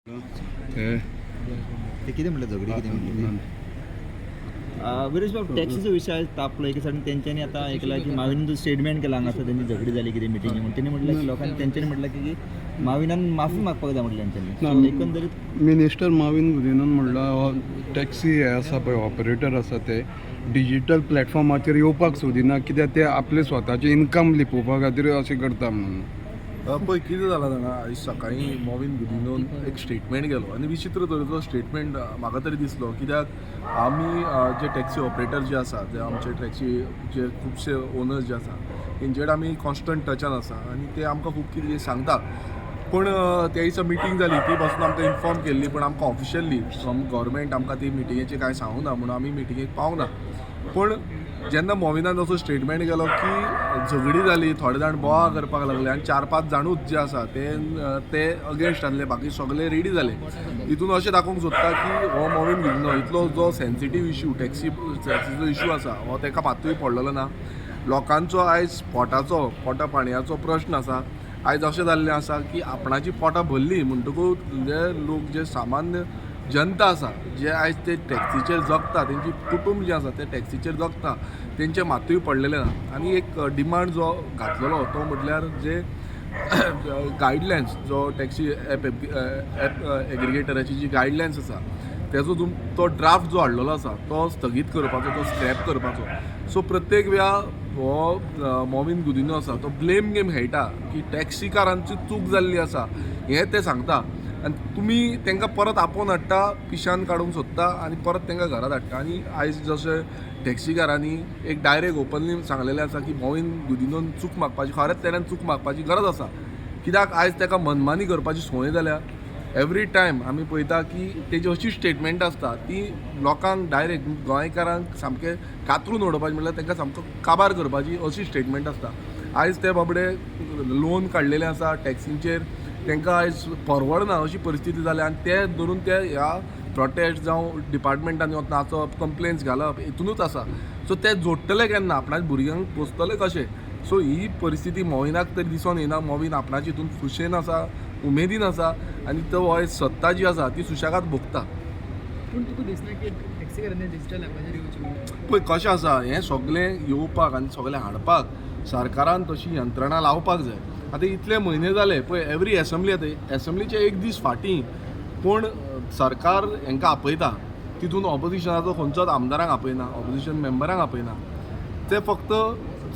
हे ते कितें म्हटलें, झगडी कितें म्हटली ती? विरेश बाब, टॅक्सीचो विशय आयज तापलो एक सायडीन. तेंच्यांनी आतां ऐकलां की माविनान जो स्टेटमेंट केला हांगासर, तेंची झगडी जाली कितें मिटिंगे म्हणून. तेणी म्हटलें की लोकांनी, तेंच्यांनी म्हटलें की माविनान माफी मागपाक जाय म्हटलें तेंच्यांनी. ना. So, एकंदरीत मिनिस्टर माविन गुदिनोन म्हणलां, हो टॅक्सी हे आसा पळय, ऑपरेटर आसा, ते डिजिटल प्लॅटफॉर्माचेर येवपाक सोदिना, कित्याक ते आपले स्वताचे इन्कम लिपोवपा खातीर अशें करता म्हणून. पळय, कितें जालां जाणा, आयज सकाळीं मोविन गुदिनोन एक स्टेटमेंट गेलो आनी विचित्र तरेचो स्टेटमेंट म्हाका तरी दिसलो, कित्याक आमी जे टॅक्सी ऑपरेटर जे आसा, जे आमचे टॅक्सी जे खुबशे ओनर्स जे आसा, तेंचे कडेन आमी कॉन्स्टंट टचान आसा आनी ते आमकां खूब कितें सांगता. पूण त्या दिसा मिटींग जाली ती पासून आमकां इन्फॉर्म केल्ली, पूण आमकां ऑफिशियली फ्रॉम गव्हर्मेंट आमकां ती मिटिंगेचें कांय सांगूं ना म्हणून आमी मिटिंगेक पावना. पूण जेन्ना मोविनान असो स्टेटमेंट केलो की झगडी जाली, थोडे जाण बोवाळ करपाक लागले आनी चार पांच जाणूच जे आसा ते ते अगेन्स्ट आसले, बाकी सगळे रेडी जाले. हितून अशें दाखोवंक सोदता की हो मोविन गुदिन्हो इतलो जो सेन्सिटीव इश्यू टॅक्सीचो इश्यू आसा, हो ताका मात्तूय पडलेलो ना. लोकांचो आयज पोटाचो, पोटा पाणयाचो प्रश्न आसा. आयज अशें जाल्लें आसा की आपणाची पोटां भरलीं म्हणटकूच जे लोक, जे सामान्य जनता आसा, जे आयज ते टॅक्सीचेर जगता, तेंची कुटूंब जें आसा ते टॅक्सीचेर जगता, तेंचें मात्तूय पडलेलें ना. आनी एक डिमांड जो घातलेलो तो म्हटल्यार जे गायडलायन्स, जो टॅक्सी एप एप एग्रिगेटराची जी गायडलायन्स आसा, तेजो तो ड्राफ्ट जो हाडलेलो आसा तो स्थगीत करपाचो, तो स्क्रॅप करपाचो. सो प्रत्येक वेळा हो मोविन गुदिन्हो आसा तो ब्लेम गेम खेळटा की टॅक्सीकारांची चूक जाल्ली आसा हें ते सांगता आनी तुमी तांकां परत आपोवन हाडटा, पिशान काडूंक सोदता आनी परत तांकां घरात हाडटा. आनी आयज जशें टॅक्सीकारांनी एक डायरेक्ट ओपनली सांगलेलें आसा की मोविन गुदिन्होन चूक मागपाची, खरेंच तेणें चूक मागपाची गरज आसा, कित्याक आयज ताका मनमानी करपाची संवय जाल्या. एवरी टायम आमी पळयता की तेजी अशी स्टेटमेंट आसता ती लोकांक डायरेक्ट, गोंयकारांक सामकें कातरून उडोवपाची, म्हणल्यार तांकां सामको काबार करपाची अशी स्टेटमेंट आसता. आयज ते बाबडे लोन काडलेले आसा टॅक्सींचेर, तांकां आयज परवडना अशी परिस्थिती जाल्या आनी ते धरून ते ह्या प्रोटेस्ट जावं डिपार्टमेंटान वतना नाचप, कंप्लेन्स घालप हितुनूच आसा. सो ते जोडटले केन्ना, आपणाच्या भुरग्यांक पोसतले कशे? सो ही परिस्थिती मोविनाक तरी दिसोन येना. मोविन आपणाच्या हितून खुशेन आसा, उमेदीन आसा आनी तो हो सत्ता जी आसा ती सुशेगाद भोगता. पूण तुका दिसना की टॅक्सीकारांनी डिजिटल ॲपाचेर येवचें म्हणून? पळय कशें आसा, हें सगळें येवपाक आनी सगळें हाडपाक सरकारान तशी यंत्रणा लावपाक जाय. आतां इतले म्हयने जाले पळय, एवरी एसेंब्ली येता, एसेंब्लीचे एक दीस फाटीं पूण सरकार हांकां आपयता. तितून ऑपोजिशनाचो खंयचोच आमदारांक आपयना, ऑपोजिशन मेंबरांक आपयना. ते फक्त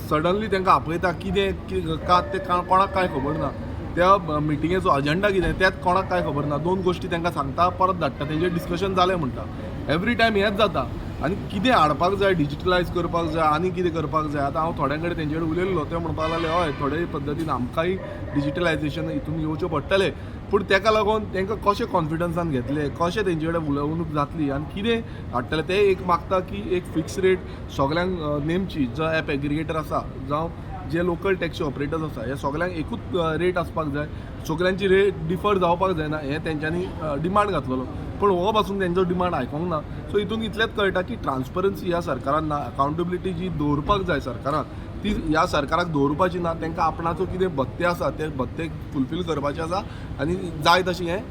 सडनली तांकां आपयता. कितें का तें कोणाक कांय खबर ना. त्या मिटिंगेचो अजेंडा कितें तेंच कोणाक कांय खबर ना. दोन गोश्टी तांकां सांगता, परत धाडटा, तेंचेर डिस्कशन जालें म्हणटा. एवरी टायम हेंच जाता. आनी कितें हाडपाक जाय, डिजिटलायज करपाक जाय आनी कितें करपाक जाय. आतां हांव थोड्यां कडेन, तेंचे कडेन उलयल्लो, ते म्हणपाक लागले, हय, थोडे पद्दतीन आमकांय डिजिटलायजेशन हितून येवचें पडटलें. पूण तेका लागून तांकां कशें कॉन्फिडन्सान घेतले, कशें तेंचे कडेन उलोवणूक जातली आनी कितें हाडटले? ते एक मागता की एक फिक्स रेट सगल्यांक नेमची. जो एप एग्रिगेटर आसा जावं जे लोकल टॅक्सी ऑपरेटर्स आसा, हे सगल्यांक एकूच रेट आसपाक जाय, सगल्यांची रेट डिफर जावपाक जायना, हें तेंच्यांनी डिमांड घातलेलो. पूण हो पासून तेंचो डिमांड आयकोंक ना. सो हितून इतलेंच कळटा की ट्रान्सपरन्सी ह्या सरकारान ना. अकाउंटेबिलिटी जी दवरपाक जाय सरकारान, ती ह्या सरकाराक दवरपाची ना. तांकां आपणाचो कितें भत्ते आसा ते भत्ते फुलफील करपाचे आसा आनी जाय तशें हें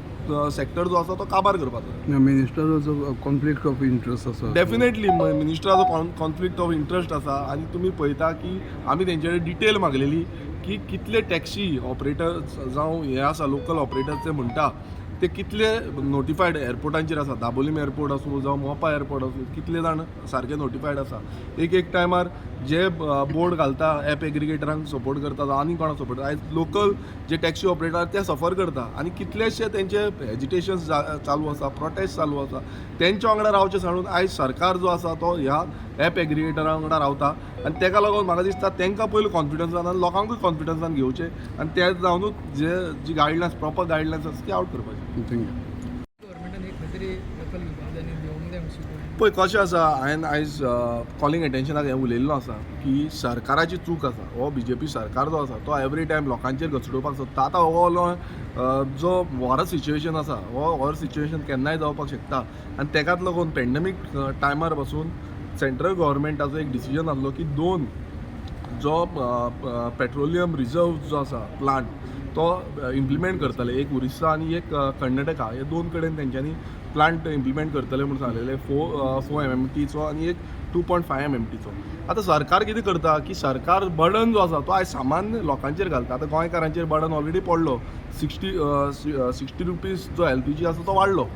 सेक्टर जो आसा तो काबार करपाचो. मिनिस्टराचो कॉन्फ्लिक्ट ऑफ इंट्रस्ट आसा. डेफिनेटली मिनिस्टराचो कॉन्फ्लिक्ट ऑफ इंट्रस्ट आसा. आनी तुमी पळयता की आमी तेंचे कडेन डिटेल मागलेली की कितले टॅक्सी ऑपरेटर्स जावं हे आसा, लोकल ऑपरेटर्स ते म्हणटा, ते कितले नोटिफायड एअरपोर्टांचेर आसा. दाबोलीम एअरपोर्ट आसूं जावं मोपा एअरपोर्ट आसूं, कितले जाण सारके नोटिफायड आसा? एक एक टायमार जे बोर्ड घालता, एप एग्रिगेटरांक सपोर्ट करता जावं आनी कोणाक सपोर्ट, आयज लोकल जे टॅक्सी ऑपरेटर ते सफर करता आनी कितलेशे तेंचे एजिटेशन्स चालू आसा, प्रोटेस्ट चालू आसा. तेंच्या वांगडा रावचें सांडून आयज सरकार जो आसा तो ह्या एप एग्रिगेटरा वांगडा रावता. आनी तेका लागून म्हाका दिसता तेंकां पयलू कॉन्फिडन्सान आनी लोकांकूय कॉन्फिडन्सान घेवचें आनी ते जावनूच जे जी गायडलायन्स, प्रॉपर गायडलायन्स आसा ती आवट करपाची. Thank you. गव्हर्मेंटान एक खंय तरी दखल घेवपाक जाय आनी दिवंक जाय शिकून. पळय कशें आसा, हांवें आयज कॉलिंग एटेन्शनाक हें उलयल्लो आसा की सरकाराची चूक आसा. हो बीजेपी सरकार जो आसा तो एवरी टायम लोकांचेर घसडोवपाक सोदता. आतां हो जो वॉर सिच्युएशन आसा, हो वॉर सिच्युएशन केन्नाय जावपाक शकता आनी तेकाच लागून पेंडमीक टायमार पासून सेंट्रल गव्हर्मेंटाचो एक डिसिजन आसलो की दोन जो पेट्रोलियम रिजर्व जो आसा प्लांट तो इम्प्लिमेंट करतले. एक उरिस्सा आनी एक कर्नाटका, हे दोन कडेन तेंच्यांनी प्लांट इम्प्लिमेंट करतले म्हूण सांगलेले, 4 एमएमटीचो आनी एक 2.5 एमएमटीचो. आतां सरकार कितें करता की सरकार बर्डन जो आसा तो आयज सामान्य लोकांचेर घालता. आतां गोंयकारांचेर बर्डन ऑलरेडी पडलो, 60 रुपीज जो एलपीजी आसा तो वाडलो.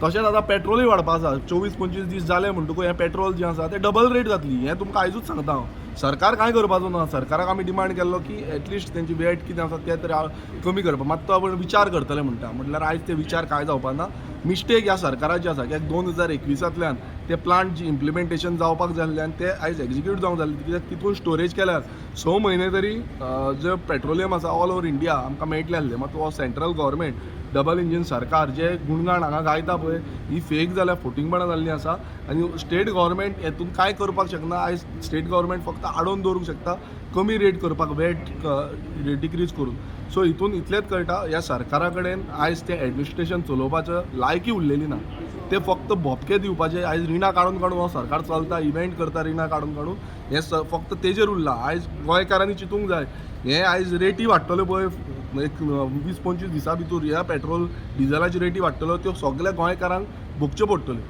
तशेंच आतां पेट्रोलूय वाडपा आसा. 24-25 दीस जाले म्हणटकूच हें पेट्रोल जें आसा तें डबल रेट जातली, हें तुमकां आयजूच सांगता हांव. सरकार कांय करपाचो ना. सरकाराक आमी डिमांड केल्लो की एटलिस्ट तेंची वेट कितें आसा तें तरी कमी करपाक, मात तो आपूण विचार करतले म्हणटा. म्हटल्यार आयज ते विचार कांय जावपा ना. मिस्टेक ह्या सरकाराची आसा कित्याक 2021तांतल्यान ते प्लांट जी इम्प्लिमेंटेशन जावपाक जाय आसलें आनी ते आयज एक्जिक्यूट जावंक जाल्लें, कित्याक तितून स्टोरेज केल्यार 6 म्हयने तरी जे पेट्रोलियम आसा ऑल ओवर इंडिया आमकां मेळटलें आसलें. मात हो सेंट्रल गव्हर्मेंट, डबल इंजीन सरकार जे गुणगान हांगा गायता पळय, ही फेक जाल्या, फोटिंगपणां जाल्लीं आसा आनी स्टेट गव्हर्मेंट हेतून कांय करपाक शकना. आयज स्टेट गव्हर्मेंट फक्त आडोवन दवरूंक शकता कमी रेट करपाक, वेट डिक्रीज करून. सो हितून इतलेंच कळटा, ह्या सरकारा कडेन आयज तें एडमिनिस्ट्रेशन चलोवपाचें लायकी उरलेली ना. ते फक्त भोपके दिवपाचे. आयज रिणां काडून काडून हो सरकार चलता, इव्हेंट करता रिणां काडून काडून, हें फक्त तेजेर उरलां. आयज गोंयकारांनी चिंतूंक जाय, हें आयज रेटी वाडटल्यो पळय, एक 20-25 दिसां भितर ह्या पेट्रोल डिझलाची रेटी वाडटल्यो, त्यो सगल्या गोंयकारांक भोगच्यो पडटल्यो.